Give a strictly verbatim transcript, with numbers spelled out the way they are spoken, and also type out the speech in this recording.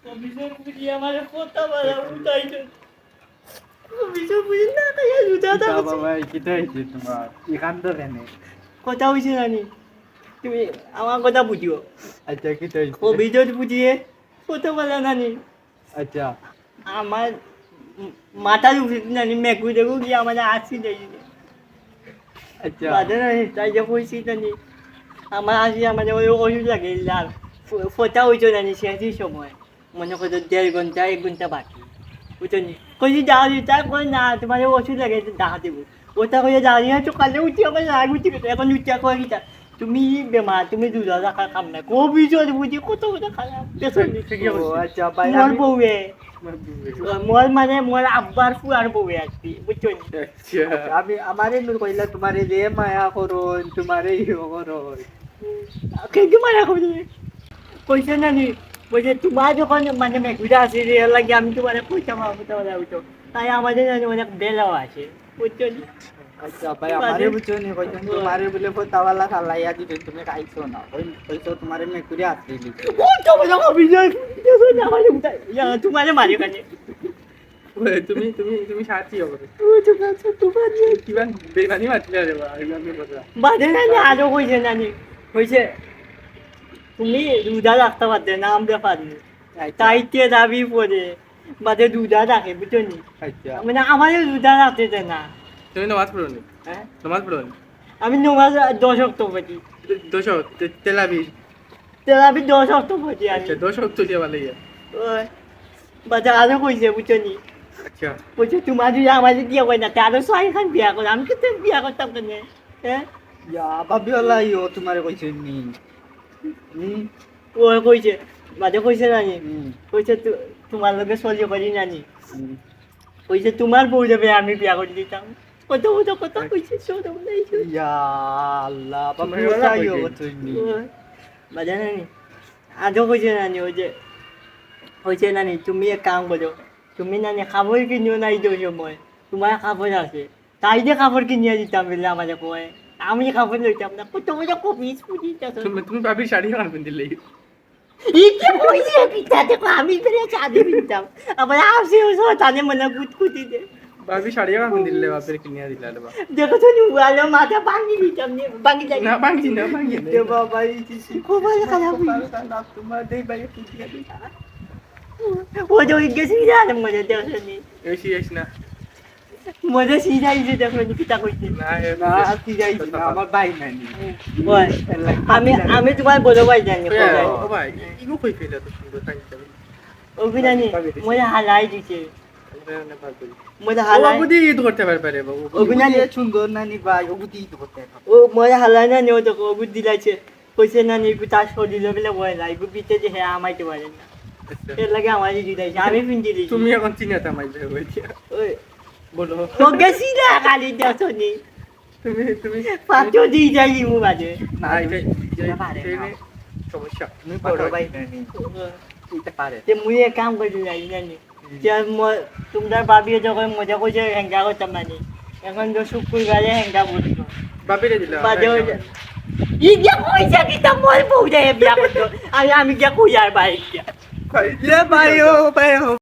অফিসর বুঝি আমার কথা বলা উঠাইছে। অফিসর বুঝি না খাইয়া জুতা দা কিতা বুঝি। বাবা, কিতা হইছে তোমার? ইখান তো কেনে? কথা হইছে নানি? তুমি আমার কথা বুঝিও। আচ্ছা, কিতা হইছে? অফিসর বুঝিয়ে কথা বলা নানি? আচ্ছা। আমার মাথার উপরে নানি মেকুরি দেখো কি আমার আসি যাই। আচ্ছা। বাদে নানি, তাই যে কইছি নানি, আমার আসি আমার ওই ওষুধ লাগে লাল। ফ-, ফোটা হইতো নানি, শেষের সময়। মনে করো দেড় ঘন্টা, এক ঘন্টা বাকি। বুঝছো নি? কইছি, "যাও নি," তাই কই, "না, তোমার ওষুধ লাগে, একটু দেখা দেবো।" ওটা কইয়া যাও নি, তো কালে উঠি আমার রাগ উঠি গেছে। এখন উঠি আর কই কিতা? তুমি বেমার, তুমি দুধ রাখার কাম নাই। কবি জোর বুঝি কত কত খারাপ। দেখো নি? ঠিকই ও, বলছি। আচ্ছা, ভাই, মোর আমি বউয়ে। মোর বউয়ে। ও, মোর মানে মোর আব্বার ফুয়ার বউয়ে আর কি, বুঝছো নি? আচ্ছা। আচ্ছা, আমি, আমারে নু কইলা তোমারে যে মায়া করো, তোমারে ইয়ে করো। কে কি মায়া করো? কইছে নানি, কইছে তোমার যখন মানে মেকুড়া আছে রে, এর লাগি আমি তোমারে কইতাম, আমি তোমারে কইতাম। তাই আমাদের নানি অনেক বেলাও আছে, বুঝছো নি? আচ্ছা, ভাই, আমারে বুঝছো নি, কইছেন তোমারে বলে ফোতাওয়ালা ফালাইয়া দিবে, তুমি খাইছো না। ওই, কইছো তোমারে মেকুড়ি আছড়ি দিছে। ও, তো বলো, অভিনয়, দেখো না, আমারে উঠাই। ইয়া, তোমারে মারি কানে। ওই, তুমি, তুমি, তুমি সাথী হবে। ও, তোমার, তোমার। কিমান বেইমানি মাতলে রে বা, আমি, আমি বললাম। বাদে নানি, আরো কইছে নানি, কইছে, তুমি রোজা রাখতে পারতে না, আমরা পারি। আচ্ছা। তাইতে দাবি পড়ে। বাদে রোজা রাখে, বুঝছো নি? আচ্ছা। মানে, আমারে রোজা রাখতে দেয় না। তুমি নামাজ পড়ো নি? হ্যাঁ? নামাজ পড়ো নি? আমি নামাজ দশ ওয়াক্ত পড়ি। দ-, দশ ওয়াক্ত, তে-, তেলাবি? তেলাবি দশ ওয়াক্ত পড়ি আমি। আচ্ছা, দশ ওয়াক্ত দিয়া ভালো ইয়া। ওই, বাদে আরো কইছে, বুঝছো নি? আচ্ছা। কইছে, "তোমার যদি আমারে দিয়া কয় না, তে আরো ছয় খান বিয়া করে, আমি কি তোর বিয়া করতাম কেনে?" হ্যাঁ? ইয়া, ভাবি ওলা ইয়ো, তোমারে কইছে নি? হুম? ও কইছে, বাদে কইছে না নি? হুম। কইছে, "তু-, তোমার লগে চলি করি না নি?" হুম। কইছে, "তোমার বউ যাবে, আমি বিয়া করে দিতাম।" কত, কত, কত কইছে, শোনো, নাই শোনো। ইয়া আল্লাহ, বাবা, তোমার ওটা ওটা ইয়ে ইয়ে। করতে হয়নি। ও, বাদে না নি? আজও কইছে না নি, ওই যে, কইছে না নি, "তুমি এক কাম করো, তুমি না নি কাপড় কিনিও না এই যে সময়, তোমার কাপড় আছে।" তাই যে কাপড় কিনিয়া দিতাম বলে আমারে কয়, আমি কাপড় লইতাম না। কত বড় কপিস ফুটি যাচ্ছে। তুমি, তুমি ভাবির শাড়ি কাপড় পিন্দিলে। ই কি কইছে পিতা? দেখো, আমি বেড়ে চাঁদে পিনতাম। আবার আসে ও সব তানে মনে গুতগুতি দে। ভাবির শাড়ি কাপড় পিন্দিলে, বাপের কিনিয়া দিলা রে বাপ। দেখো তো, নুয়ালো মাথা ভাঙি দিতাম নে, ভাঙি যাই। না, ভাঙি না, ভাঙি না। দে বাবা, এই কি সি-, কপাল খারাপ হইছে। কপাল খারাপ, তোমার দেই ভাই ফুটিয়া দিলা। ও যে ওই গেছি, জানে মনে দেখো নি। এই সি আইস না। মজা সিজাই যে দেখো নি কিতা কইছে। না, এ না, আর সিজাই না, আমার ভাই নাই নি। ওই, এর লাগি আমি, আমি তোমার বড় ভাই জানি, ওই, কোথায়? ও ভাই, ইগু কই পেলে তো সুন্দর তাই যাবে। ওগু জানি, মজা হালাই দিছে। মজা ও হালাই। বাবু দি ঈদ করতে পারবে রে বাবু। ওগু জানি। এ সুন্দর নানি ভাই, ওগু দি ঈদ করতে পারবে। ও মজা হালাই না, ও দেখো, ওগু দিলাইছে। কইছে না নি, তার শরীরে বলে ভয় নাই, গো, পিছে যে হে আমাইতে পারে না। আচ্ছা। এর লাগি আমারে জিতাইছে, আমি পিন্দি দিছি। তুমি এখন চিনে তো আমায় ভয় ভয় দিয়া। ওই, বলো। তো গেছি না, খালি দেখো নি। তুমি, তুমি পাঁচশো দিয়ে যাই, ইমু বাজে। না, এটা, এটা, এটা পারে এটা না। এনে সমস্যা। তুমি বড় ভাই না নি। ও। এটা পারে। তে মুই এক কাম করি যাই, জানি। তে ম-, তোমরা ভাবিয়ে যখন মজা করছে, হেঙ্গা করতাম না নি। এখন তো শুক্রবারে হেঙ্গা বলছো। বাপিরে দিলা, বাদে ওই যে, ই যে কইছে কি তা মোর বউ রে বিয়া করতো। আমি, আমি গিয়া কই আর ভাই গিয়া। ভাই, এ ভাই, ও ভাই, ও